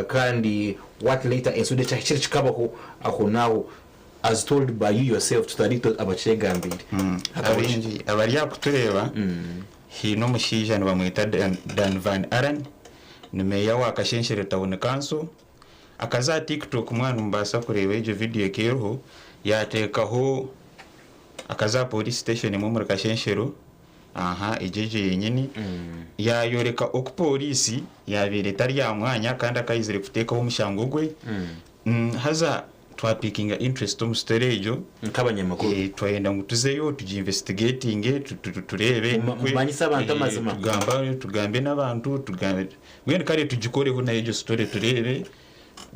Kandi what later ensued ekyahikire kikabaho aho naaho as told by you yourself tutari itwe abakyegambiire. Hakabaho ki? Abaingi abari aha kutureeba, haine omushaija nibamweta Dan Van Allen, ni meeya wa Kashenshero Town Council. Akaza aha TikTok mwaba nimubaasa kureeba egyo vidiyo ekaba eriho, yaateekaho akaza aha police station emwe omuri Kashenshero, aha egyo egyo yenyini, yaayoreka oku pooriisi yaabaire etari aha mwanya kandi akaba aizire kuteekaho omushango gwe. Haza twapikinga interest omu story egyo. Nk'abanyamakuru. Twayenda ngu tuzeyo tugi investigatinge tureebe. Mumanyise abantu amazima. Tugambe n'abantu, mbwenu kare tugikoreho nayo egyo story tureebe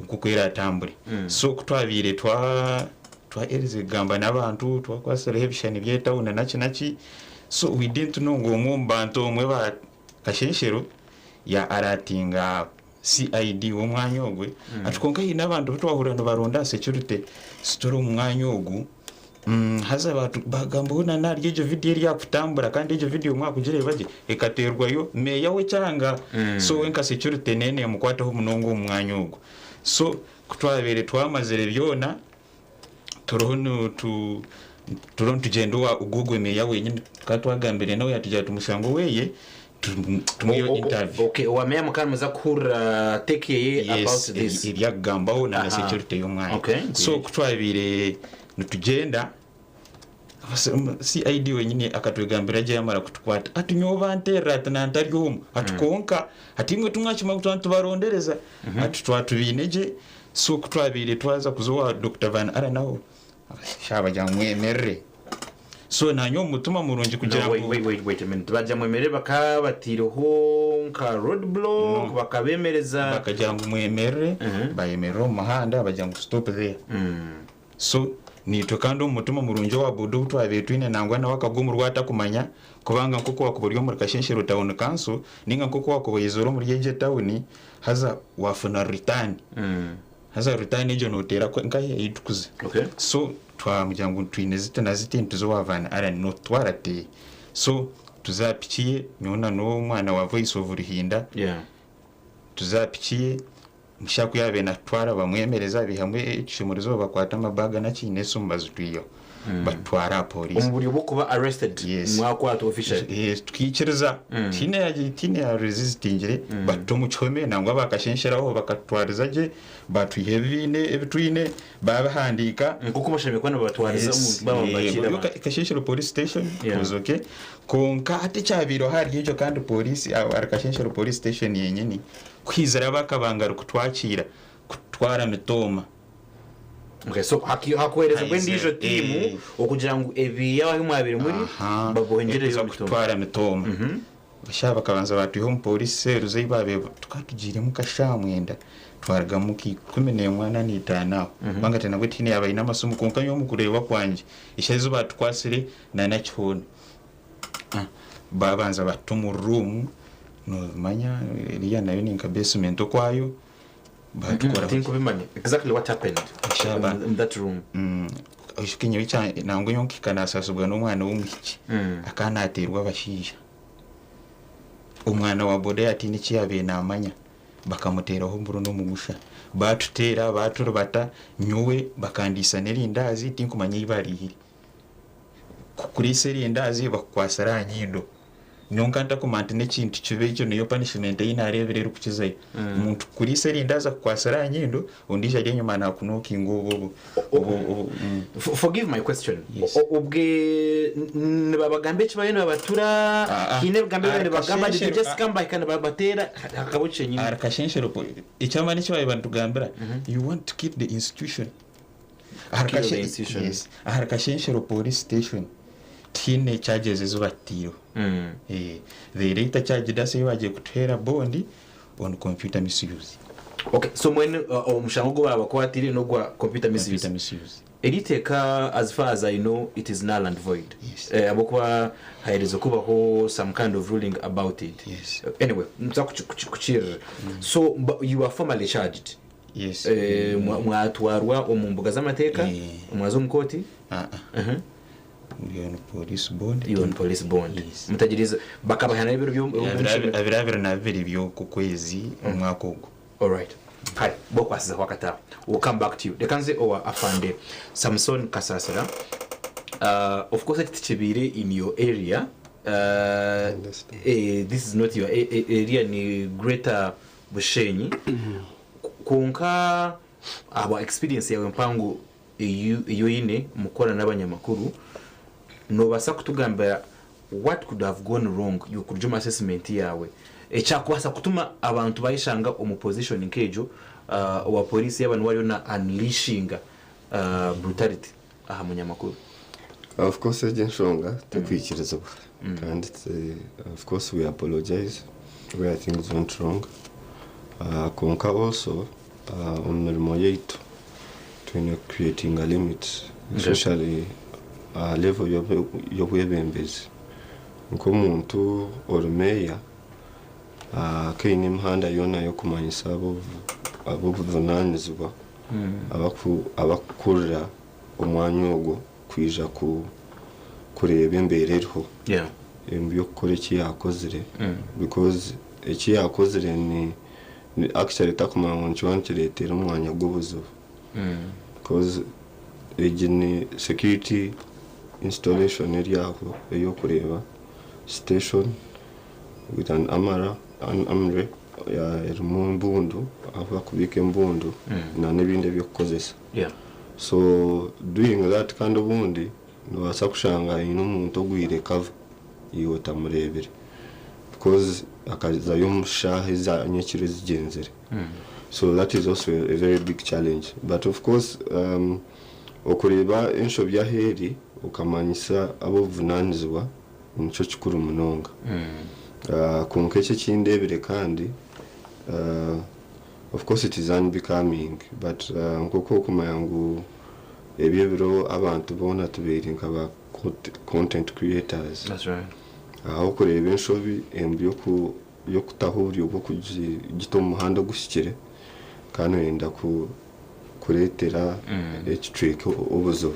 nk'oku eratambure. So ku twabaire twaherize kugamba n'abantu, twakwatsireho ebishushani by'etawuni naki naki, so we didn't know ngu omwe omu bantu omwe ba Kashenshero ya aratinga CID w'omwanya ogwe ati kwonka haine abantu abu twahurira nibaronda aha security store omu mwanya ogu haza bagambaho na n'ahari egyo vidiyo eri aha kutambura kandi egyo vidiyo mwakugireeba gye ekateerwayo meeya w'ekyanga so we nka security neyo nemukwataho munonga omu mwanya ogwo. So ku twabaire twamazire byona turiho nitu turiho nitugyenda owa ogwo ogwo meeya wenyini tukaba twagambire nawe yatugira ati omushango weye tumuheyo interview. Okay, owa meeya mukaba nimuza kuhurira take yeye about Yes, this. ebi akugambaho na Aha. security y'omwanya. Okay, So ku twabaire nitugyenda CID wenyini akatwegambira gye yamara kutukwata ati nyowe banterera ati nantari omu ati kwonka ati imwe timwakimanya ngu twaba nitubarondereza ati twatubaine gye. So ku twabaire twaza kuza owa Dokita Van Allen aho, shaaha bagira ngu mwemerere. So naanye omu mutima murungi kugira No, wait, ngu. wait, wait, wait a minute. Bagira mwemerere bakaba bataireho nka road block, No. bakabemereza. Bakagira ngu mwemerere, bayemerera omu muhanda bagira ngu stop there. So naitwe kandi omu mutima murungi owa boda ou twabaire twine nangwa nawe akagwa omu rwato akumanya kubanga nk'oku wakuba ori omuri Kashenshero Town Council ninga nk'oku wakuba oyizire omuri egyo etawuni haza wafuna return haza return egyo noteera nkahi ei tukuza. So twamugira ngu twine ziti na ziti nituza owa Van Allen notutwara ati so tuza aha piki ye nyowe na n'omwana wa Voice of Ruhinda tuza aha piki ye. Omushaija ku yaabaire naatutwara bamwemereza baihamu ekishumuurizo bakwata amabaaga naki n'esimu bazitwihaho batutwara aha pooriisi. Omu buryo bw'okuba arrested, Yes. mwakwatwa officially. Yes, tukaikiriza tihaine yaagira tihaine yaaresisitingire batuta omu kihome nangwa baakashensheraho bakatutwariza gye batwiha ebi baine ebi twine baabihandiika. Nk'oku bashemereire kuba nibabatwariza Yes, omuntu baaba nibakiira buri abantu. Kashenshero police station it Yeah. was okay kwonka hati ekyabaireho ahari egyo kandi pooriisi ahari Kashenshero police station yenyini Ku haizire ab'akabanga arikutwakiira kututwara mitooma. Okay, so hakuheerezibwa endiijo tiimu okugira ngu ebiiya ahu mwabaire muri babohongyereyo Erikuza mitooma. kututwara mitooma. Shaaha bakabanza baatwiha omu police cells ei baabaire tukaba tugiiremu nka shaaha mwenda twarugamu nka 11 ana na itaano aho. Kubanga nabwo tihaine yaaba aine amasimu kwonka nyowe omu kureeba kwangye eshaaha ezi baatukwasire na nakihoona. Baabanza batuta omu ruumu, noomanya eriya nayo ni nka basement okwayo, baatukora. Tinkubimanya exactly what happened in that room. Oijuke nyowe nangwa nyowe nkahika naasaasibwa n'omwana w'omwishiki, akaba naateerwa abashaija. Omwana wa boda yaatiine eki yaabaire naamanya, bakamuteeraho oburo n'omugusha. Baatuteera, baaturibata, nyowe bakandiisa n'erindaazi tinkumanya ei baariihire. Kukuriisa erindaazi bakukwatsire aha nyindo. Nyowe nkaba ntakumanya nti n'ekintu kibi ekyo niyo punishment ei naareebire erikukizayo. Omuntu kukuriisa erindaazi akukwatsire aha nyindo, ondiijo ari enyima naakunokinga obu obu obu obu. Forgive my question. Yes. Obwe nibabagamba eki bariyo nibabatura? Haine ebigambo ebi bariyo nibagamba? Did you just come bahika nibabateera? Hakaba ki kyenyini? Ahari Kashenshero, eky'amaani eki baabaire banitugambira, you want to keep the institution. Ahari Kashenshero Police Station tihaine charges ezi batutaireho. They later charged us ei baagiire kutuheera bond on computer misuse. Okay, so mbwenu omushango ogu baabakwatiire n'ogwa computer misuse. Computer misuse. Eri iteeka as far as I know it is null and void. Yes. Ahabw'okuba haheerize kubaho some kind of ruling about it. Yes. Anyway, nituza kukiirira. So you are formally charged. Yes. Mwatwarwa omu mbuga z'amateeka, Eh. mwaza omu kooti, Ah, ah. Ndi on police bond. You on police bond. Yes. Mutagiriza bakabaha n'ebiro Abiri 22 by'oku kwezi omwaka ogu. Alright. Kare bokwasizeho akatabo. We'll come back to you. Reka nze owa Afande Samson Kasasira. Of course eki tikibaire in your area. This is not your area ni Greater Bushenyi. Kwonka ahabwa experience yawe mpango eyi oine omu kukora n'abanyamakuru, nobaasa kutugambira what could have gone wrong iwe kuruga omu assessment yaawe ekyakubaasa kutuma abantu bayeshanga omu position nk'egyo owa police yaaba niwe ariyo na unleashinga brutality aha munyamakuru? Of course egyo enshonga tekwikirizibwa kandi of course we apologize where things went wrong kwonka also omu mirimo yaitu twine ku creatinga limits especially aha level y'obwebembezi. Nk'omuntu ori meeya akaine emihanda yoona y'okumanyisa ab'obuvunaanizibwa abakukurira omwanya ogwo kwija kureeba embeera eriho eby'okukora eki yaakozire because eki yaakozire ni actually takumanya ngu nikiba nikireetera omwanya gw'obuzibu because egi ni security installation eri aho ey'okureeba station with an armoury armoury erimu embundu ahu barikubiika embundu n'ebindi eby'okukozesa. So doing that kandi obundi nobaasa kushanga haine omuntu ogwire cover iwe otamureebire because akazayo omu shaaha eza nyekiro ezigyenzire. So that is also a very big challenge but of course okureeba enshobi ahu eri okamanyisa ab'obuvunanizibwa nikyo kikuru munonga. Kwonka eki ekindeebire kandi of course it is unbecoming but nk'oku okumanya ngu ebi ebiro abantu boona tubaire nka ba content creators. That's right. Aho okureeba enshobi embi y'okutaho oburyo bw'okugita omu muhanda oguhikire kandi noyenda kureetera ekicweka obuzibu.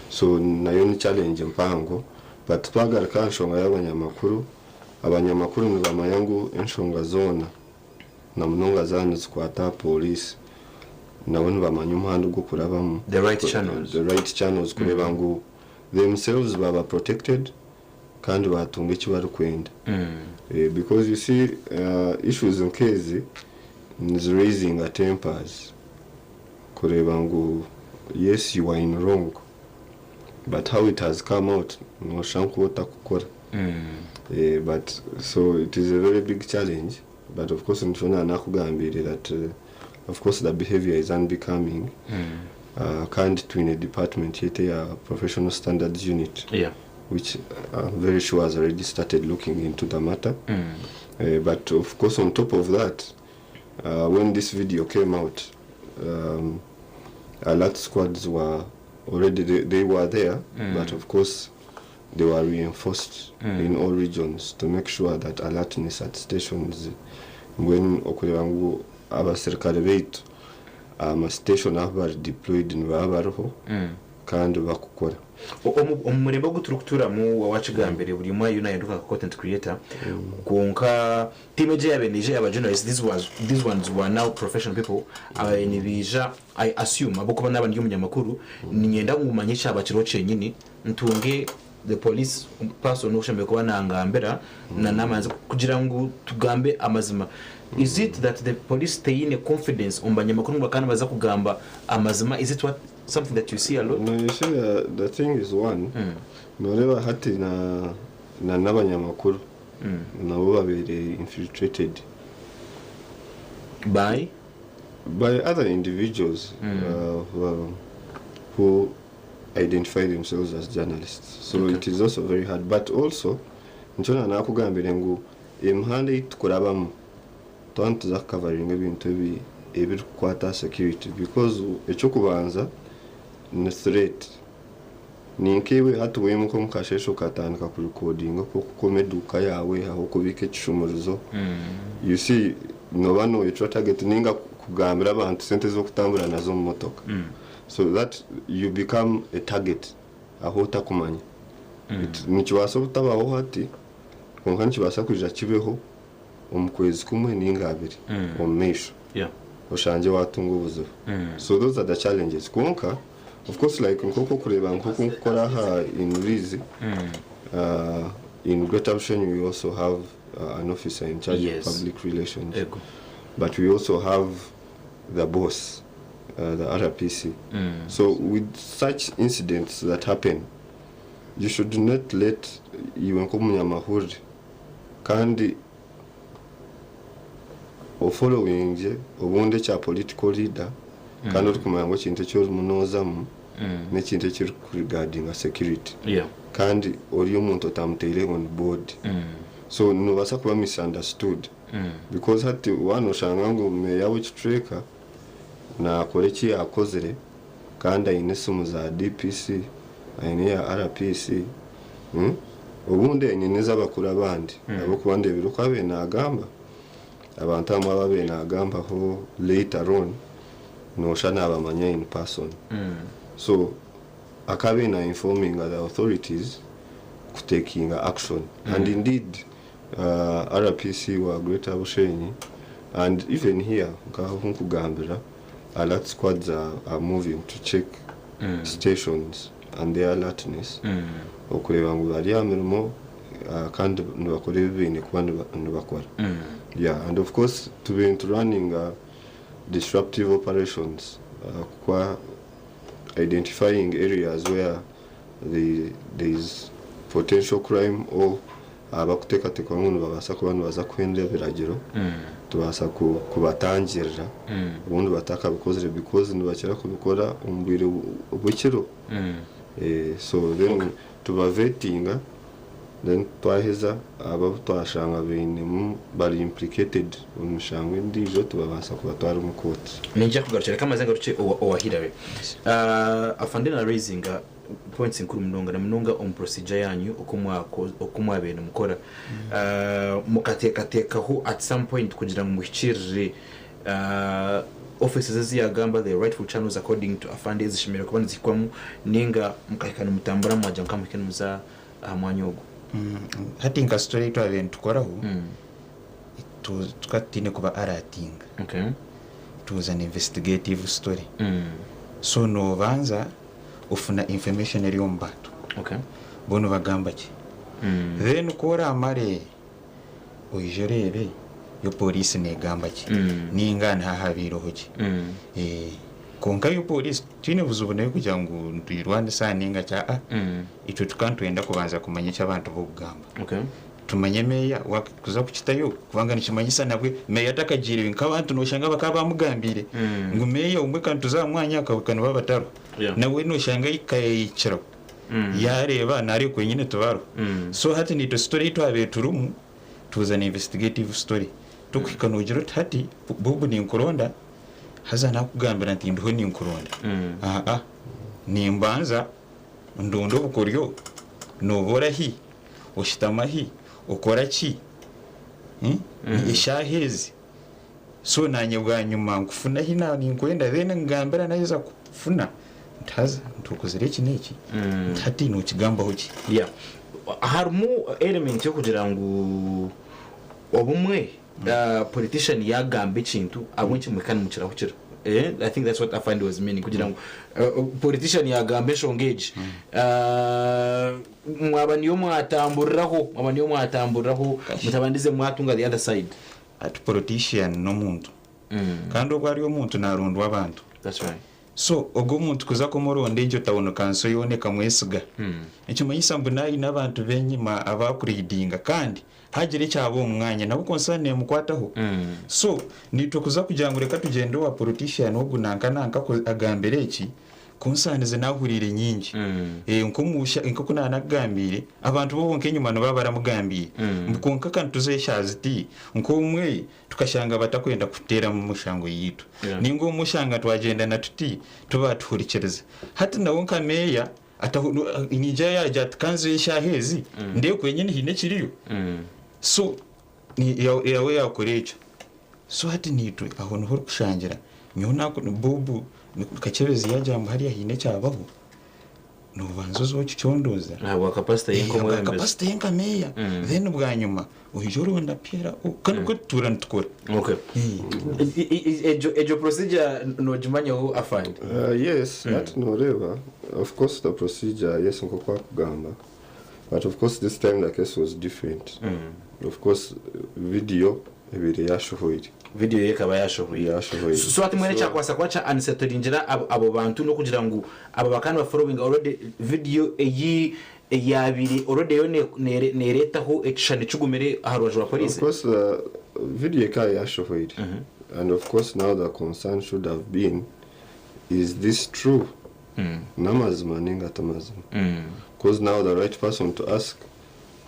So nayo ni challenge mpango but twagaruka aha nshonga y'abanyamakuru, abanyamakuru nibamanya ngu enshonga zoona na munonga zaaba nizikwata aha pooriisi nabo nibamanya omuhanda ogw'okurabamu. The right channels. The right channels kureeba ngu themselves baaba protected kandi baatunga eki barikwenda. Because you see issues nk'ezi niziraisinga tempers kureeba ngu yes you are in wrong but how it has come out nooshusha nkuba otakukora. But so it is a very big challenge but of course nikyo nakugambiire that of course the behavior is unbecoming kandi twine department yaitu eya professional standards unit which I'm very sure has already started looking into the matter. But of course on top of that when this video came out alert squads were already they were there but of course they were reinforced in all regions to make sure that alertness at stations mbwenu okureeba ngu abaserukare baitu ama station ahu bari deployed nibaba bariho kandi bakukora. Omu murembe ogu turikuturamu wawakigambire buri omwe ariyo nahinduka nka content creator kwonka tiimu egi eyabaire neija yaba journalist these was these ones were now professional people ababaire nibaija I assume ahabw'okuba naaba ndi omunyamakuru niinyenda ngu manye ekyaba kiriho kyenyini ntunge the police person oshemereire kuba nangambira na n'amanzi kugira ngu tugambe amazima. Is it that the police teine confidence omu banyamakuru ngu bakaba nibaza kugamba amazima? Is it what something that you see a lot? No, you see the thing is one, noreeba hati na na n'abanyamakuru nabo babaire infiltrated By? By other individuals who identify themselves as journalists. So it is also very hard. But also, nikyo na nakugambire ngu emihanda ei tukurabamu twaba nituza kukavaringa ebintu ebi ebirikukwata aha security because eky'okubanza ni threat. Ni nk'iwe hati waimuka omu kasheeshe okatandika kurikodinga oku orikukoma eduuka yaawe, ahu orikubiika ekishumurizo, you see nooba nooyecwa target nainga kugambira abantu sente ez'okutambura nazo omu motoka. So that you become a target ahu otakumanya. Nikibaasa obutabaho hati kwonka nikibaasa kwija kibeho omu kwezi kumwe nainga abiri omu maisho. Oshangye watunga obuzibu. So those are the challenges. Kwonka of course like nk'oku okureeba nk'oku nkukora aha in Rwizi, in Greater Bushenyi we also have an officer in charge of public relations. Ego. But we also have the boss, the RPC. So with such incidents that happen, you should not let iwe nk'omunyamahurire kandi ofollowingye obundi ekya political leader kandi orikumanya ngu ekintu eki orimu nozamu n'ekintu ekirikuregardinga security kandi ori omuntu otamuteire on board, so nobaasa kuba misunderstood because hati waaba noshanga ngu meeya w'ekicweka nakora eki yakozire kandi aine esimu za DPC, aine eya RPC, obundi aine n'ez'abakuru abandi ahabw'okuba ndeebire oku abaire nagamba abantu abamwe abu abaire nagambaho later on noshusha nabamanya in person. So akaba na informinga the authorities kutakinga action, and indeed RPC wa Greater Bushenyi and even here nkaho nkugambira, alert squads are moving to check stations and their alertness okureeba ngu bari aha mirimo kandi nibakora ebi baine kuba nibakora. Yeah, and of course tubaire niturunning disruptive operations kwa identifying areas where there is potential crime or abakuteekateekwa ngu nibabaasa kuba nibaza kuhenda ebiragiro, tubaasa kubatangirira obundi batakabikozire because nibakira kubikora omu bwire bw'ekiro. So then tubavetinga, then twaheza abo twashanga bainemu bari implicated omu mishango endiijo, tubabaasa kubatwara omu kooti. Ninjya kugarukira, reka maze ngarukye owa Hillary. Afande na raisinga points nkuru munonga na munonga omu procedure yanyu oku mwabaire nimukora. Mukateekateekaho at some point kugira ngu muhikirire offices eziyagamba, the rightful channels according to afande ezishemereire kuba nizihikwamu, ninga mukahika nimutambura mwagira nka muhike nimuza aha mwanya ogwo? Hati nka story ei twabaire nitukoraho, tukaba tutaine kuba alertinga. It was an investigative story. So nobanza ofuna information eri omu bantu, bo nibagamba ki, then ku oramare oije oreebe yo polisi negamba ki, ninga nihahabaireho ki. Konka yo polisi twine buzibu nayo kugira ngu nituyirwanisa ninga kya a itwe tukaba nitwenda kubanza kumanya eki abantu b'okugamba, tumanye meeya kuza kukitayo, kubanga nikimanyisa nabwe meeya atakagiire nk'abantu noshanga bakaba bamugambiire ngu meeya omwe kantuza aha mwanya akabika niba bataro, nawe noshanga ikayikiraho yareeba nareeba kwenyine tubaro. So hati nitwe story ei twabaire turimu tuza na investigative story, tukuhika nogira oti hati Bobu ninkuronda, haza nakugambira nti ndiho ninkuronda, aa nimbanza ndonda obukoryo noba orahi, oshutamahi, okora ki, Eshaaha ezi, so nanye bwanyuma nkufuna hi ninkwenda, then ngambira naheza kufuna nti haza ntukozire eki n'eki, nti hati nokigambaho ki? Yeah, harimu element yokugira ngu obumwe politician yagamba ekintu abwenki muhika nimukirahukira. I think that's what afande was meaning, kugira ngu politician yagamba enshonga egi, mwaba niyo mwatamburiraho, mwaba niyo mwatamburiraho mutabandize mwatunga the other side. Ati politician n'omuntu, kandi obwo ari omuntu narondwa abantu. That's right. So ogwo omuntu kuza kumuronda egyo town council yoona ekamwesiga, ekimanyisa mbu naayine abantu b'enyima abakuleadinga, kandi hagira ekyaba omu mwanya nabo concern nemukwataho. So nitwe kuza kugira ngu reka tugyende owa politician ogu nanka nanka agambire eki, concern nahuriire nyingi. Nk'oku nanakugambiire, abantu bo bonka enyima nibaba baramugambiire mbu konka kantuze eshaaha ziti, nk'omwe tukashanga batakwenda kuteeramu mushango yiitu, ninga omushanga twagyenda tuti tuba tuhurikiriza. Hati nawe nka meeya ningira yagira ati kanze eshaaha ezi ndeebe kwenyini haine ekiriyo. So yawe yakora ekyo. So hati nitwe aho niho orikushangira nyowe Bobu Kakyebezi yagira ngu hariya haine ekyabaho. Nobanza oze okicondooza. Ahabwa capacity ye nk'omwebembezi. Capacity ye nka meeya. Then bwanyima oije oronda PRO. Kandi nikwo tutuura nitukora. Okay. Egyo egyo procedure nogimanyaho afande? Yes, hati noreeba, of course the procedure, yes nk'oku akugamba, but of course this time the case was different. Of course video ebaire yashohoire. Video ye ekaba yashohoire. Yashohoire. So hati mbwenu ekyakubaasa kuba kya unsettlingira abo bantu n'okugira ngu abo bakaba nibafollowinga already video eyi eyabaire already yo nereetaho ekishushani kigumire aha rubaju rwa Of police. course the video ekaba yashohoire and of course now the concern should have been is this true? N'amazima ninga tamazima? Because now the right person to ask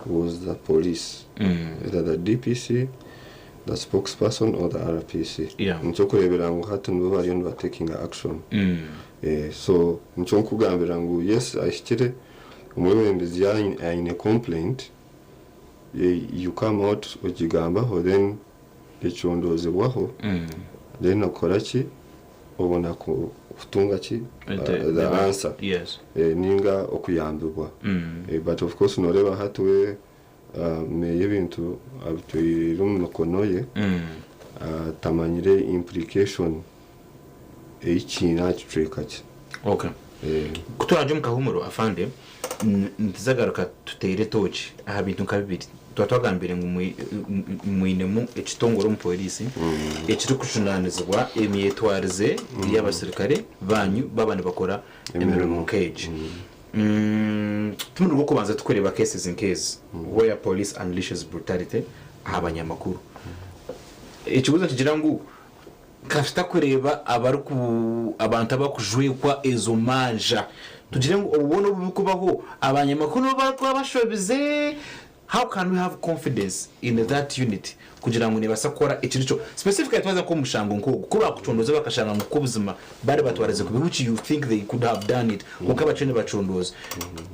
was the police, either the DPC, the spokesperson or the RPC. Nikyo kureebera ngu hati nibo bariyo nibatekinga action. So nikyo nkugambira ngu yes ahikire omwebembezi aine complaint, you come out ogigambaho then ekyondoozebwaho then okora ki obona kutunga ki the answer. Ninga okuyambibwa. But of course noreeba hati we meeya ebintu abitwire omu mikono ye, tamanyire implication ei kiine aha kicweka kye. Okay. Ku turaagye omu kahumuro afande, nituzagaruka tuteere tooki aha bintu nka bibiri. Twaba twagambire ngu mwinemu ekitongore omu pooriisi ekirikujunaanizibwa emyetwarize y'abasirikare baanyu baaba nibakora emirimo nk'egi. Ti murundi gw'okubanza turikureeba cases nk'ezi where police unleashes brutality aha banyamakuru. Ekibuuzo nikigira ngu kasita kureeba abariku abantu abarikujwekwa ezo manja tugire ngu obu bwona obu burikubaho abanyamakuru nibo barikuba bashobize? How can we have confidence in that unit kugira ngu nebaasa kukora ekiri kyo specifically twaza nk'omu mushango nk'ogu ku bakucondooza bakashanga ngu kwo buzima bari batwarize kubi which you think they could have done it kwonka bakiriyo nibacondooza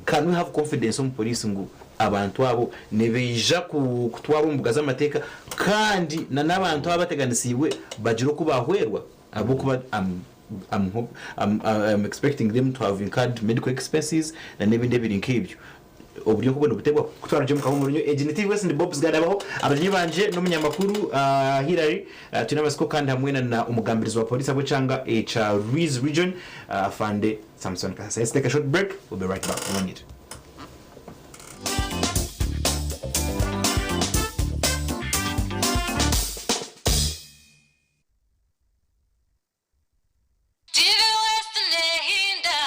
can we have confidence omu police ngu abantu abo nibaija kutwarwa omu mbuga z'amateeka kandi na n'abantu abateganisiibwe bagire oku baahwerwa ahabw'okuba I'm, I'm, hope, I'm, I'm expecting them to have incurred medical expenses na n'ebindi ebiri nk'ebyo oburyo nk'obwo nibuteebwa kutwara gye omu kahumuro nyowe egi ni TV West ndi Bobs Gadabaho abagyenyi bangye n'omunyamakuru Hillary twine amatsiko kandi hamwe na omugambirizi wa police ahabw'ekyanga ekya Rwizi region Afande Samson Kasasa let's take a short break we'll be right back mwanyire. TV West nehinda.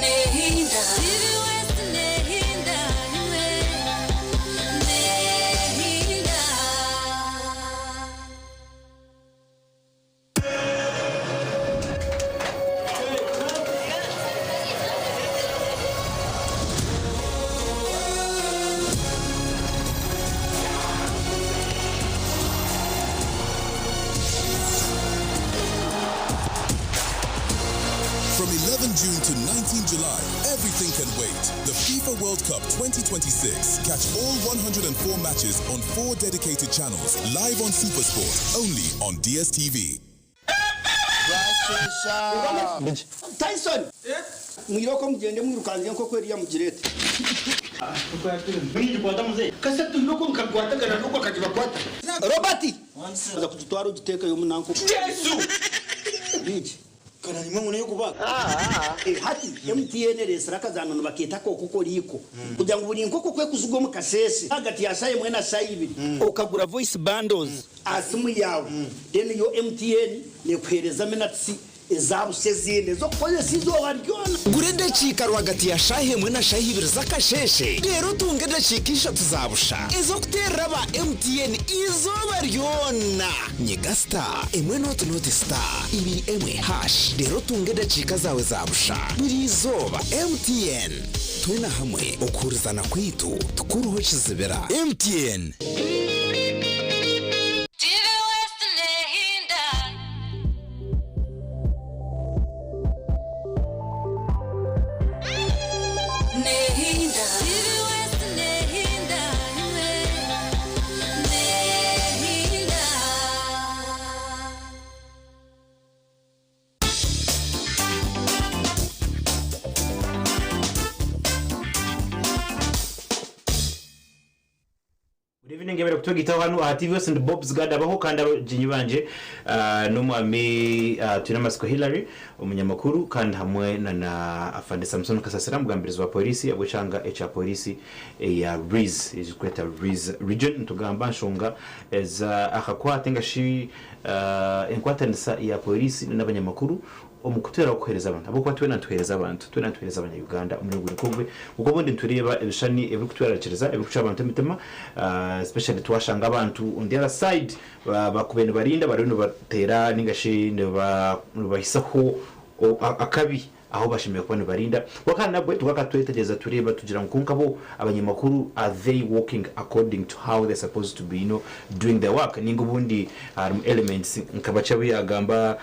Nehinda. TV West nehinda imwe. Nehinda. From 11 June to 19 July, everything can wait. The FIFA World Cup 2026. Catch all 104 matches on four dedicated channels, live on Supersport, only on DSTV. Tyson mwiroko mugende mwirukanze nk'oku eriya mugirete kasatu iroko nkakwatagana nuko kagibakwata Robert aza kugitwara ogitekeyo omunanko Yesu biki hati MTN resire akazaano nibakeeta akokoko riiko kugira ngu buri nkoko kwekuziga omu kasese ahagati ya shaaha emwe na shaaha ibiri okagura voice bundles aha simu yaawe then yo MTN nekuheereza minutes eza busha ezindi ez'okukozesa eizooba ryona. Gura edakiika rwagati ya shaaha emwe na shaaha ibiri z'akasheeshe reero otunge edakiika ishatu za busha ez'okuteerera aba MTN eizooba ryona. Nyiga star emwe nooti nooti star ibiri emwe hash reero otunge edakiika zaawe za busha buri izooba. MTN, twena hamwe okuhurizana kwaitu tikuruho kizibira. MTN. TV West nehinda. Nehinda. TV West nehinda imwe. Nehinda. Good evening ebere kutwegitaho hanu aha TV West and Bob's Guard abaho kandi abagenyi bangye n'omwami Twinamasiko Hillary omunyamakuru kandi hamwe na na Afande Samson Kasasira omugambirizi wa poliisi abw'ekyanga ekya poliisi eya Rwizi ezirikweta Rwizi Region. Nitugamba aha nshonga eza akakwate ningashi enkwatanisa ya poliisi n'abanyamakuru omu kuteeraho kuheereza abantu ahabw'okuba twena nituheereza abantu, twena nituheereza abanya-Uganda omuringo guri nk'ogwe. Kwonka obundi nitureeba ebishushani ebirikutwerarikiriza, ebirikucwa abantu emitima especially twashanga abantu on the other side bakubaire nibarinda bariyo nibateera ninga shi nibahisaho akabi ahu bashemereire kuba nibarinda. Kwonka kandi nabwe tugaruka twetegyereza tureeba tugira ngu kwonka bo abanyamakuru are they working according to how they're supposed to be you know doing their work ninga obundi harimu elements nka bakye abu yagamba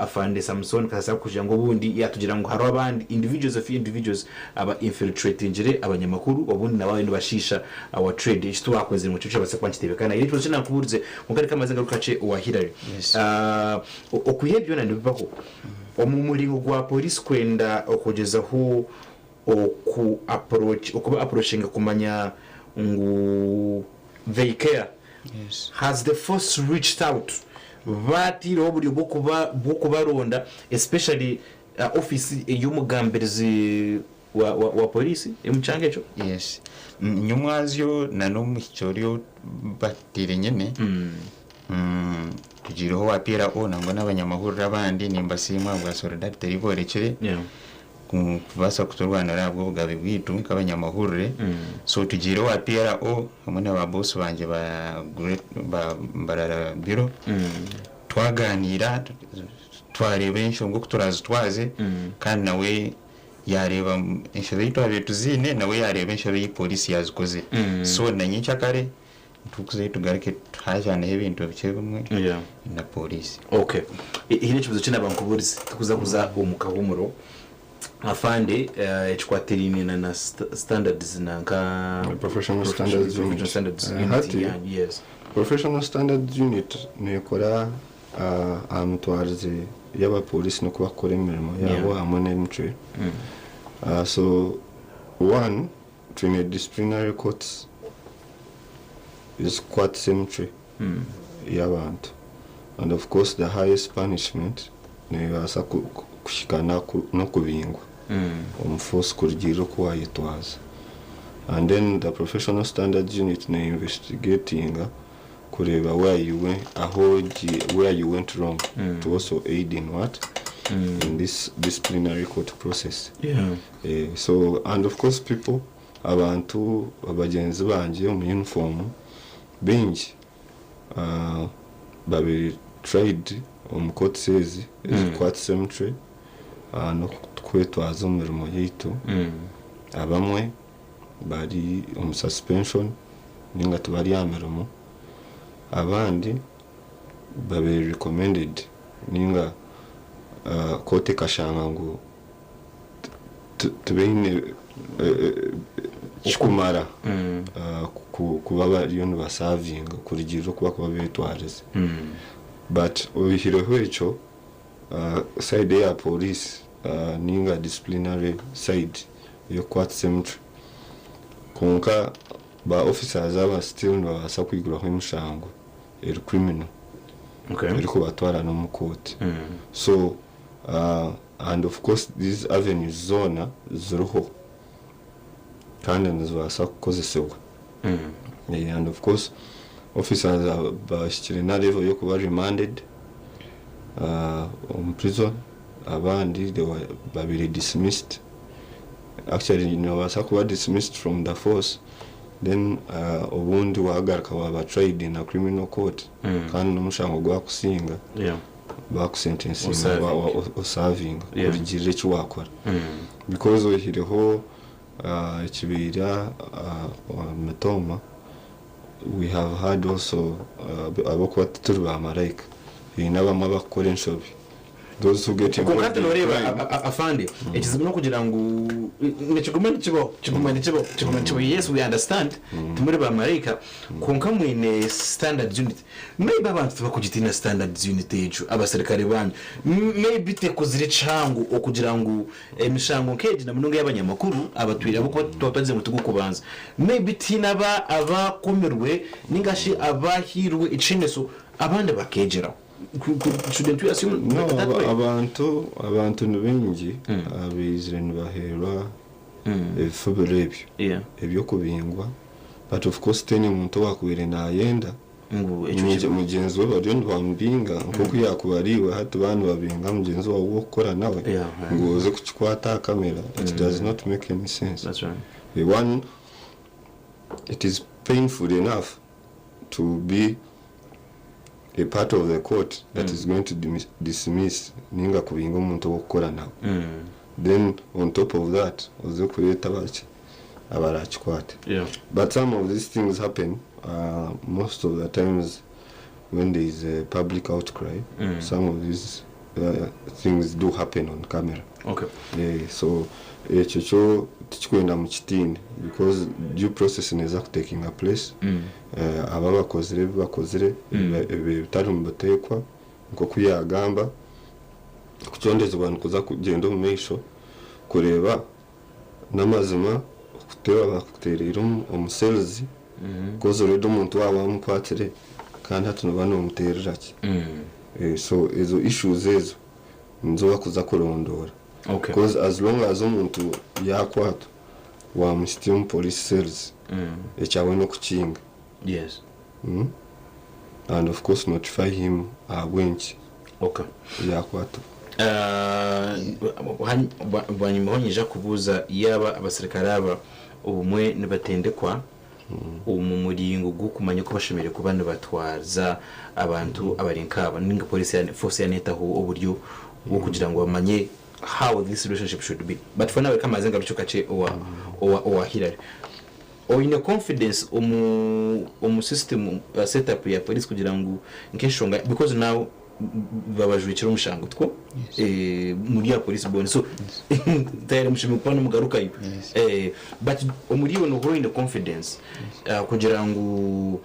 Afande Samson Kasasa kugira ngu obundi yatugira ngu hariho abandi individuals a few individuals aba infiltratingire abanyamakuru obundi nabo bariyo nibashiisha our trade eki twakozire ngu nikyo kirabaasa kuba nikiteebekana. Eri ekibuuzo eki nakubuurize kwonka reka mbanze ngaruke kakye owa Hillary. Okwiha ebyo byona nibibaho omu muringo gwa police kwenda okugyezaho oku approach okuba approachinga kumanya ngu they care has the force reached out baateireho oburyo bw'okuba bw'okubaronda especially office ey'omugambirizi wa wa wa police ey'omu kyanga ekyo? Yes. Nyomwazyo na n'omwishiki ori ou bateire nyine, tugiireho owa PRO nangwa n'abanyamahurire abandi nimbasiima ahabwa solidarity ei boorekire kubaasa kuturwanira ahabw'obugabe bwaitu nk'abanyamahurire. So tugiire owa PRO hamwe na ba boss bangye ba ba Mbarara Bureau twagaaniira twareeba enshonga oku turaazitwaze kandi nawe yaareeba enshobe ei twabaire tuziine nawe yaareeba enshobe ei pooriisi yaazikozire. So na nyenkyakare Nitukuzayo tugaruke tuhaajaneho ebintu bikye bimwe na pooriisi. Okay. Haine ekibuzo eki naaba nkuburize tukuza kuza omu kahumuro. Afande ekikwatiraine na na standards nanka Professional Standards Unit. Professional Standards Unit Hati yanyu, yes. Professional Standards Unit neekora aha mitwarize y'abapooriisi n'oku barikukora emirimo yaabo hamwe n'emicwe. So one, Twine disciplinary courts ezikukwatisa emicwe y'abantu and of course the highest punishment nebaasa kuhika n'okubingwa omu force kurugiirira oku wayetwaza. And then the professional standards unit ne investigatinga kureeba where you went ahu where you went wrong to also aid in what in this disciplinary court process. So and of course people abantu bagyenzi bangye omu uniform baingi babire tried omu courts ezi ezikukwatisa emicwe n'okwetwaza omu mirimo yaitu. Abamwe bari omu suspension ninga tibari aha mirimo, abandi babaire recommended ninga kooti ekashanga ngu tibaine kikumara kuba bariyo nibasavinga kurugiirira oku barikuba betwarize. But oihireho ekyo, side eya pooriisi ninga disciplinary side ey'okukwatisa emicwe, kwonka ba officers aba still nibabaasa kwigurwaho emishango eri criminal erikubatwara n'omu kooti. So and of course these avenues zoona ziriho kandi nizibaasa kukozesibwa. And of course officers aba bahikire na level y'okuba remanded omu prison abandi they were babaire dismissed. Actually nobaasa kuba dismissed from the force then obundi wagaruka waba tried in a criminal court kandi n'omushango gwakusinga bakusentensinga osavinga kurugiirira eki wakora because oihireho ekibaire omu mitooma we have had also ahabw'okuba tituri ba maraika haine abamwe abakukora enshobi. Those who get Kwonka involved hati in nooreeba crime. afande, ekizibu n'okugira ngu nikiguma nikibaho, kiguma nikibaho, kiguma nikibaho. Yes, we understand, timuri bamaraika, kwonka mwine standards unit. Maybe abantu tibakugitiina standards unit egyo, abaserikare banyu. Maybe tekozire kihango okugira ngu emishango nk'egi na munonga ey'abanyamakuru abatwire ahabw'okuba twaba twagize ngu tigurikubanza. Maybe tihaine aba abakomirwe ninga shi abahairwe ekiheneso abandi bakeegyeraho. Shouldn't we assume No, that way? abantu abantu ni baingi abaizire nibaheerwa ebifubiro ebyo eby'okubingwa, but of course tihaine muntu owaakubaire naayenda ngu ekyo mugyenzi we bariyo nibamubinga nk'oku yaakuba ari iwe hati baaba nibabinga mugyenzi waawe ou orikukora nawe ngu oze kukikwata aha kamera, it does not make any sense. That's right. One, it is painful enough to be a part of the court that is going to dismiss ninga kubinga omuntu ow'okukora nawe, then on top of that oze kureeta abaki abarakikwate. But some of these things happen most of the times when there is a public outcry. Some of these things do happen on camera. So ekyo kyo tikikwenda mukitiine because due process neeza kutakinga place. Aba abakozire ebi bakozire ebi ebitari mu buteekwa, nk'oku yaagamba, okucondezibwa nikuza kugyenda omu maisho kureeba n'amazima okuteeba bakuteereire omu cells because already omuntu waaba wamukwatire kandi hati nooba noomuteerera ki? So ezo issues ezo nizo bakuza kurondoora. Because as long as omuntu yakwatwa wamuhitsya omu police cells, ekyawe n'okukinga. And of course notify him ahabw'enki yakwatwa. Bwanyima ho nyija kubuuza yaaba abaserikare aba obumwe nibatendekwa omu muringo gw'okumanya oku bashemereire kuba nibatwaza abantu abari nk'aba, ninga polisi force yaneetaho oburyo bw'okugira ngu bamanye how this relationship should be. But for now reka mbanze ngarukye kakye owa Hillary. Oine confidence omu system setup ya police kugira ngu nk'enshonga, because now babajwekire omushango tikwo? Muri ya police bond, so tayari mushemeriire kuba nimugarukayo. But omuri iwe nohurira oine confidence kugira ngu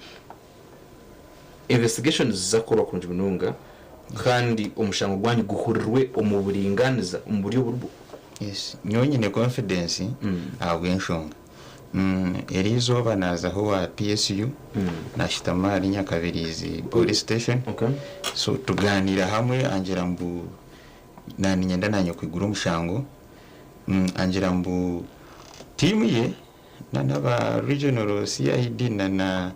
investigations zizakukorwa kurungi munonga kandi omushango gwanyu guhurirwe omu buringaniza omu buryo oburibwo? Yes, nyowe nyine confidence ahabw'enshonga. Eri izooba naazaho owa PSU, naashutama ahari Nyakabirizi police station. So tugaaniira hamwe, angira ngu naniinyenda naanye kwigura omushango. Angira ngu tiimu ye na n'aba regional CID na na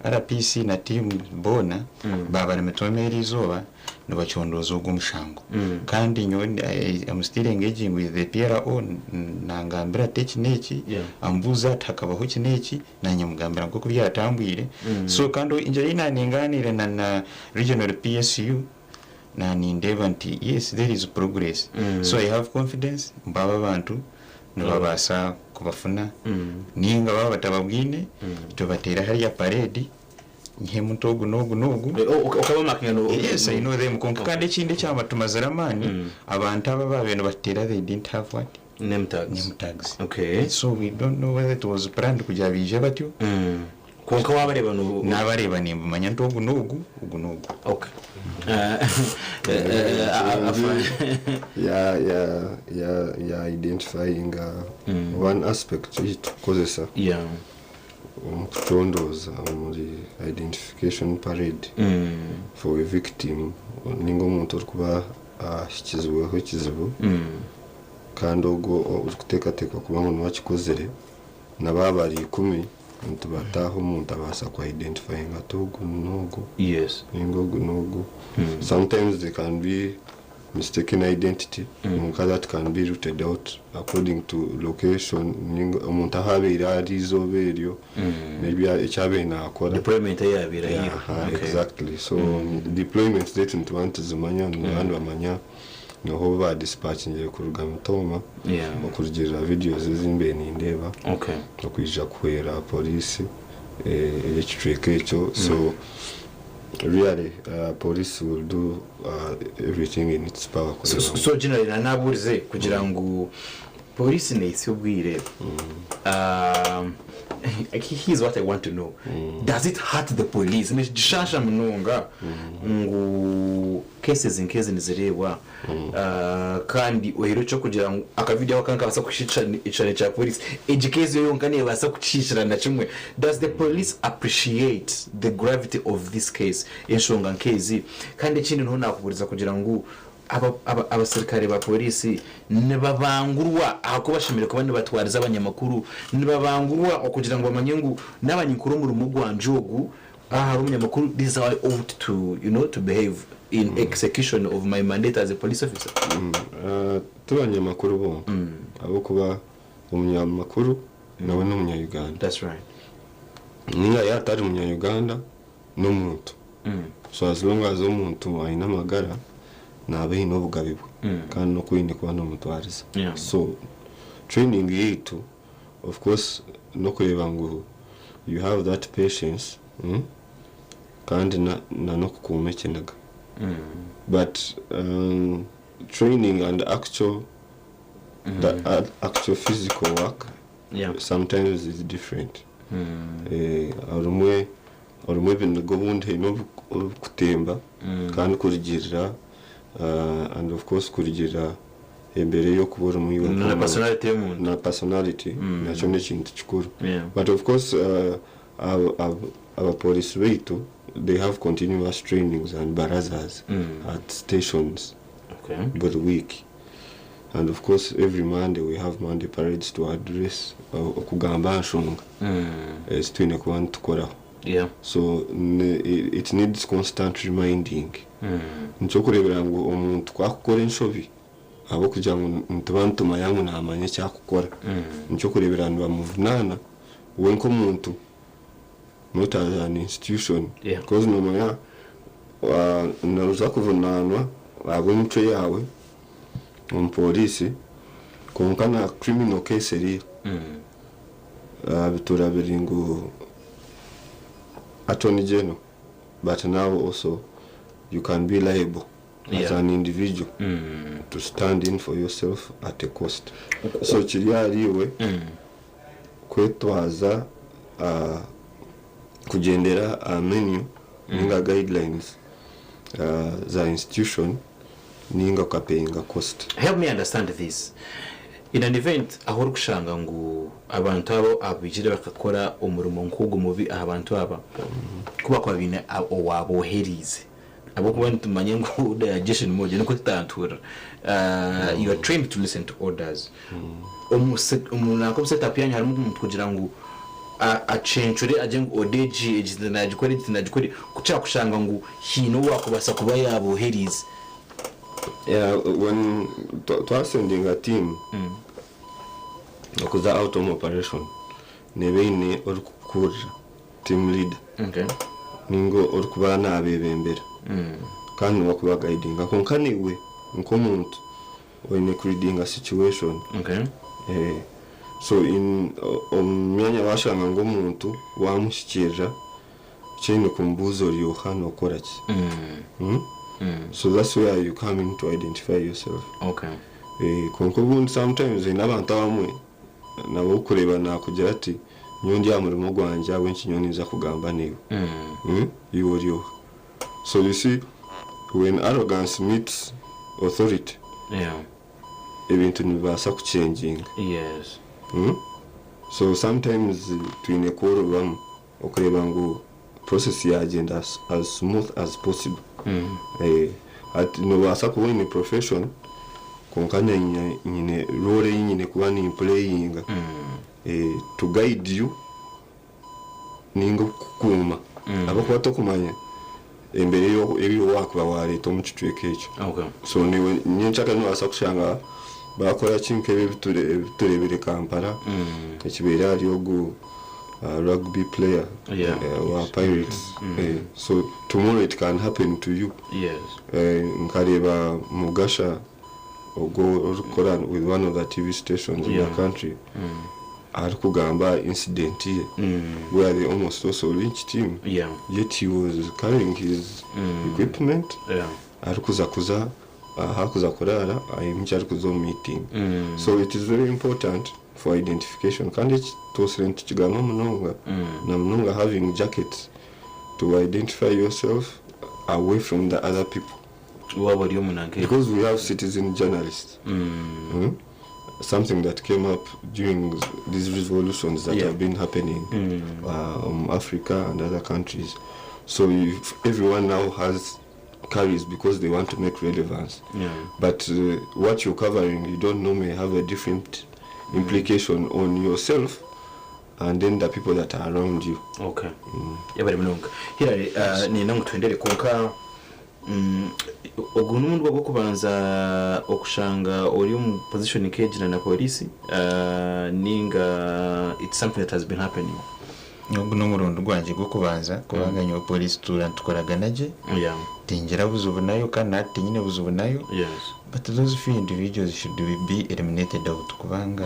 RPC na tiimu boona baaba nimitoma eri izooba nibacondooza ogwo omushango. Kandi nyowe I am still engaging with the PRO, nangambira ati eki n'eki, ambuuza ati hakabaho eki n'eki, naanye mugambira nk'oku byatambwire. So kandi ingira ei naningaaniire na na regional PSU, nanindeeba nti yes, there is progress. So I have confidence ngu aba abantu nibabaasa kubafuna, ninga baaba batababwine, tubateere hariya parade nyihe nti ogu n'ogu n'ogu. Okabamakinga no? Yes, I know them. Kwonka kandi ekindi ekyabatumazire amaani, abantu aba abaabaire nibateera, they didn't have what? Name tags. Name tags. So we don't know whether it was planned kugira baije batyo. Kwonka wabareeba no? Nabareeba nimbamanya nti ogu n'ogu, ogu n'ogu. Okay. Ya identifying one aspect ei turikukozesa omu kucondooza omuri identification parade for a victim ninga omuntu orikuba ahikizibweho ekizibu kandi ogwo orikuteekateekwa kuba ngu niwe akikozire, na baaba bari 10 nitubataaho omuntu abaasa ku identifyinga ati ogu n'ogu ninga ogu n'ogu. Sometimes they can be mistaken identity, kwonka that can be rooted out according to location ninga omuntu ahu abaire ari eizooba eryo eki abaire naakora. Deployment ei yabaire ahairwe. Exactly. So deployment zaitu nituba nituzimanya, nibaba nibamanya niho badispatchingire kuruga Mitooma okurugiirira videos ezi mbaire nindeeba okwija kuhwera poliisi ey'ekicweka ekyo. So Really, police will do everything in its power So, kureeba so, ngu so generally nanabuurize kugira ngu polisi neitsya obwire. Here's what I want to know. Does it hurt the police? Nikishasha munonga ngu cases nk'ezi nizireebwa kandi ohaire ekyokugira ngu akavidiyo ako nikabaasa kuhisha ekishushani kya polisi. Egi case yo yonka neebaasa kukihikirana kimwe. Does the police appreciate the gravity of this case? Enshonga nk'ezi. Kandi ekindi niho naakuburiza kugira ngu Abaserukare ba pooriisi nibabangurwa ahakuba bashemereire kuba nibatwariza abanyamakuru. Nibabangurwa okugira ngu bamanye ngu naaba ninkora omurimo gwangye ogu, aha hariho omunyamakuru, this is how I ought to, you know, to behave in execution of my mandate as a police officer. Ti banyamakuru bonka ahabw'okuba omunyamakuru nawe n'omunya-Uganda. That's right. Ninga yaaba atari munya-Uganda n'omuntu. So as long as omuntu aine amagara naaba aine obugabe bwe kandi n'oku oine kuba nomutwariza. So training yaitu of course n'okureeba ngu you have that patience kandi na n'okukuuma ekiniga. But training and actual the actual physical work sometimes is different. Harimwe harimu ebiniga obundi haine obu obukutemba kandi kurugiirira and of course kurugiirira embeera ei orikuba orimu iwe Na nk'omuntu. personality y'omuntu. Na personality nakyo n'ekintu kikuru. But of course abapooriisi baitu they have continuous trainings and barazas at stations buri week. And of course every Monday we have Monday parades to address okugamba aha nshonga ezi twine kuba nitukoraho. So it needs constant reminding. Nikyokureebera ngu omuntu ku akukora enshobi ahabw'okugira ngu nituba nitumanya ngu naamanya eki akukora, nikyokureebera nibamuvunaana we nk'omuntu not as an institution because nomanya noza kuvunaanwa ahabw'emicwe yaawe omu pooriisi kwonka na criminal case eriyo bituura biri ngu attorney general but now also you can be liable as an individual to stand in for yourself at a cost so kiri ahariiwe kwetwaza kugyendera aha menu ninga guidelines za institution ninga okapeyinga cost. Help me understand this, in an event ahu orikushanga ngu abantu abo abaijire bakakora omurimo nk'ogu mubi aha bantu aba, ku bakuba baine owaaboheriize ahabw'okuba nitumanya ngu order ya jeshi ni moja nikwo tutantuurira, you are trained to listen to orders. Omu nanka omu set up yanyu harimu omuntu kugira ngu acencure agire ngu order egi egi tinagikora egi tinagikore ku kyakushanga ngu haine owaakubaasa kuba yaaboheriize. Yeah, when twasendinga team okuza out omu operation neeba eine orikukukurira, team leader, ninga orikuba nabebembera kandi niwe arikubaguidinga kwonka naiwe nk'omuntu oine kuridinga situation. So in omu myanya washanga ngu omuntu wamuhikirira eki oine kumubuuza ori oha nokora ki? So that's where you come in to identify yourself. Kwonka obundi sometimes haine abantu abamwe nabo orikureeba nakugira ati nyowe ndi aha murimo gwangye ahabw'enki nyowe ninza kugamba naiwe? Iwe ori oha? So you see when arrogance meets authority ebintu nibibaasa kuchenjinga. So sometimes twine kworobamu okureeba ngu process yagyenda as smooth as possible. Hati nobaasa kuba oine profession kwonka nanye nyine role ei nyine kuba nimpureyinga to guide you ninga okukukuuma ahabw'okuba tokumanya embeera ei waakuba waareeta omu kicweka ekyo. So naiwe nyencakare nobaasa kushanga baakora ki nk'ebi ebi tureebire Kampala ekibaire ahari ogu rugby player owa Pirates. So tomorrow it can happen to you. Nkareeba Mugasha ogwo orikukora with one of the TV stations in the country. Arikugamba aha incident ye where they almost also lynched him Yeah. yet he was carrying his equipment Yeah. arikuza kuza ahakuza kuraara aimukye arikuza omu meeting. So it is very important for identification kandi eki twosire nitukigamba munonga na munonga having jackets to identify yourself away from the other people. Waaba ori omu nanka Because we have citizen journalists. Something that came up during these revolutions that have been happening um, Africa and other countries. So if everyone now has carries because they want to make relevance. But what you're covering, you don't know may have a different implication on yourself and then the people that are around you. Okay. Yabari munonga. Hilary, nina ngu twendere kwonka ogu n'omurundi gw'okubanza okushanga ori omu position nk'egi na polisi ninga it's something that has been happening? Ogu n'omurundi gwangye gw'okubanza kubanga nyowe polisi tutuura nitukoragana gye. Tingira buzibu nayo kandi nahati tinyine buzibu nayo. But those few individuals should be eliminated out kubanga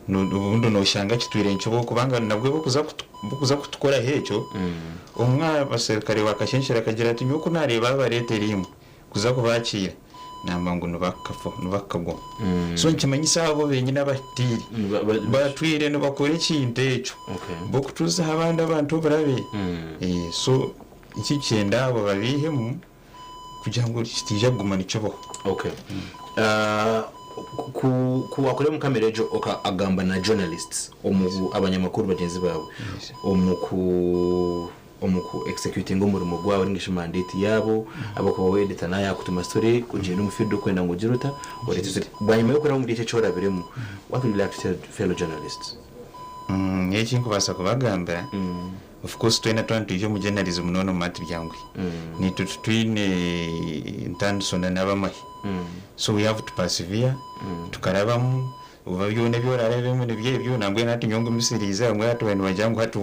obundi noshanga kitwire nikibaho kubanga nabwe bokuza bokuza kutukoraho ekyo omwe aha baserukare wa kashenshera akagira ati nyowe ku nareeba abareetera imwe kuza kubakiira namba ngu nibakafo nibakagwa so nikimanyisa abo benyini abahitiire batwire nibakora ekintu ekyo bokutuuzaho abandi abantu oburabe so ekikyenda abo babiihemu kugira ngu kitaija kuguma nikibaho. Okay. Ku ku wakorera omu kamera egyo okagamba na journalists omu abanyamakuru bagyenzi baawe omu ku omu ku executinga omurimo gwaabo ninga shi mandate yaabo ahabw'okuba we editor naaba yakutuma story kugyenda omu field okwenda ngu ogire ota oreete story bwanyima y'okuraba omuri ekyo eki orabiremu what would you like to tell fellow journalists? Nyowe eki nkubaasa kubagambira, of course twena twaba nitwija omu journalism noona omumanya tibyanguhi. Naitwe titwine ntaaniso na n'abamahe. So we have to persevere, tukarabamu, oba byona ebi orarebemu nibyo ebyo, nambwenu hati nyowe ngumisiriize abamwe hati bariyo nibagira ngu hati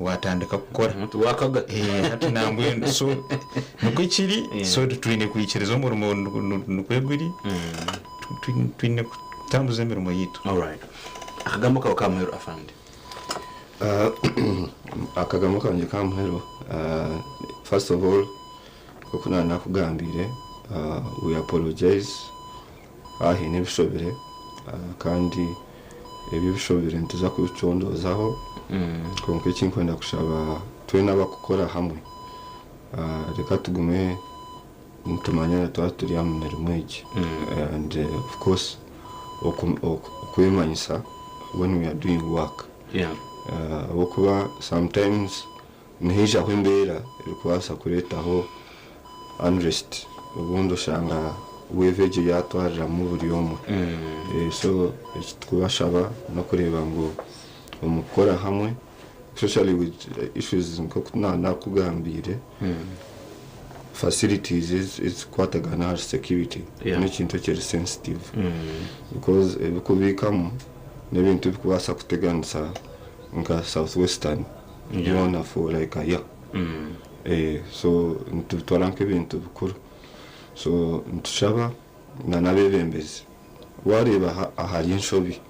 watandika kukora. Wakaga. Hati nambwenu so nikwo kiri, so twine kwikiriza omurimo nikwo guri, twine kutambuza emirimo yaitu. Alright. Akagambo kawe ka muheru afande. Akagambo kangye ka muheru, first of all nk'oku naaba nakugambiire we apologize haaba haine ebishobire kandi ebyo ebishobire nituza kubicondoozaho kwonka eki ndikwenda kushaba twena abakukora hamwe reka tugume nitumanyana twaba turi aha mirimo egi and of course okwemanyisa when we are doing work ahabw'okuba sometimes nihaijaho embeera erikubaasa kureetaho unrest obundi oshanga wave egyo yaatwariramu buri omwe. So eki turikubashaba n'okureeba ngu omu kukora hamwe especially with issues nk'oku naakugambiire facilities ezikukwatagana ahari security n'ekintu ekiri sensitive because ebikubiikamu n'ebintu ebikubaasa kuteganisa nka South Western yoona for like a year. So nitubitwara nk'ebintu bikuru. So nitushaba na n'abeebembezi waareeba ahari enshobi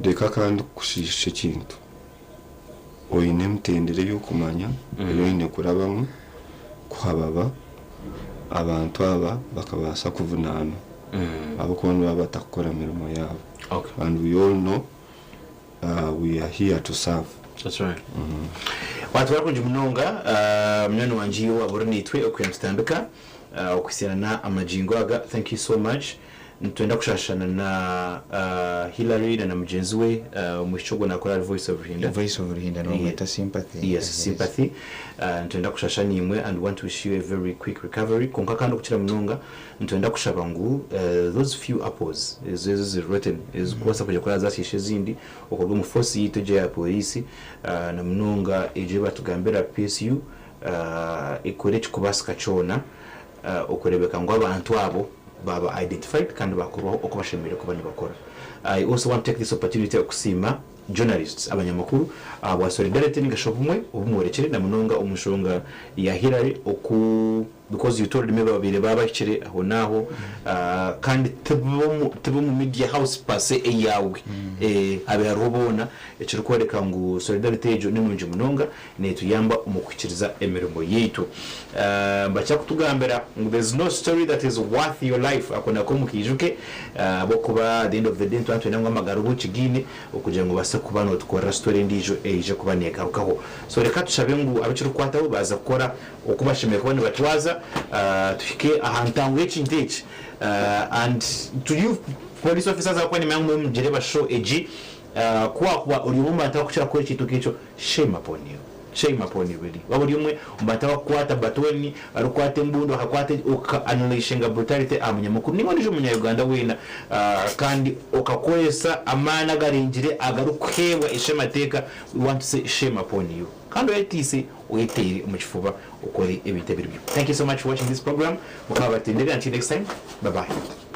reka kandi kushiisha ekintu. Oine emitendera ei orikumanya ei oine kurabamu kuhababa abantu aba bakabaasa kuvunaanwa ahabw'okuba nibaba batakukora mirimo yaabo. And we all know we are here to serve. That's right. Watwara kurungi munonga munywani wangye iwe waaba ori naitwe okwiha nitutandika okuhitsya na amagingo aga. Thank you so much. Nitwenda kushashana na Hillary na na mugyenzi we omwishiki ogwo nakora ahari Voice of Ruhinda. Voice of Ruhinda nibamweta Sympathy. Yes, Sympathy. Nitwenda kushasha naimwe and want to wish you a very quick recovery. Kwonka kandi okukira munonga nitwenda kushaba ngu those few apples ezo eziri rotten ezirikubaasa kwija kuba zashiisha ezindi okorwe omu force yaitu egyo eya poriisi na munonga egyo ei batugambira PSU ekore ekirikubaasika kyona okureebeka ngu abantu abo baaba identified kandi baakorwaho oku bashemereire kuba nibakora. I also want to take this opportunity okusiima journalists, abanyamakuru, ahabwa solidarity ninga shi obumwe obu mworekire na munonga omu nshonga ya Hillary oku Because you told me babaire babahikire aho naaho kandi tibomu media house per se eyaawe habe hariho boona ekirikworeka ngu solidarity egyo ninungi munonga netuyamba omu kuhikiriza emirimo yaitu. Nibakira kutugambira ngu there is no story that is worth your life ako nako mukiijuke ahabw'okuba at the end of the day nituba nitwenda ngu amagara obe okigaine okugira ngu obaase kuba notukorera story endiijo eije kuba negarukaho. So reka tushabe ngu abukirikukwataho baaza kukora oku bashemereire kuba nibatwaza tuhike aha ntango y'ekintu eki and to you police officers ahabw'okuba nimanya ngu muriyo nimugireeba show egi ku wakuba ori omwe omu bantu abarikukira kukora ekintu nk'ekyo shame upon you, shame upon you really waaba ori omwe omu bantu abarikukwata batoni, barikukwata embundu bakakwata oka unleashinga brutality aha munyamakuru ninga ondiijo munya Uganda weena kandi okakoresa amaani agarengire agarikuheebwa eishemateeka we want to say shame upon you. Kandi oyetiise oyeteire omu kifuba okore ebintu ebiri byo. Thank you so much for watching this program. Mukama abatindire until next time. Bye bye.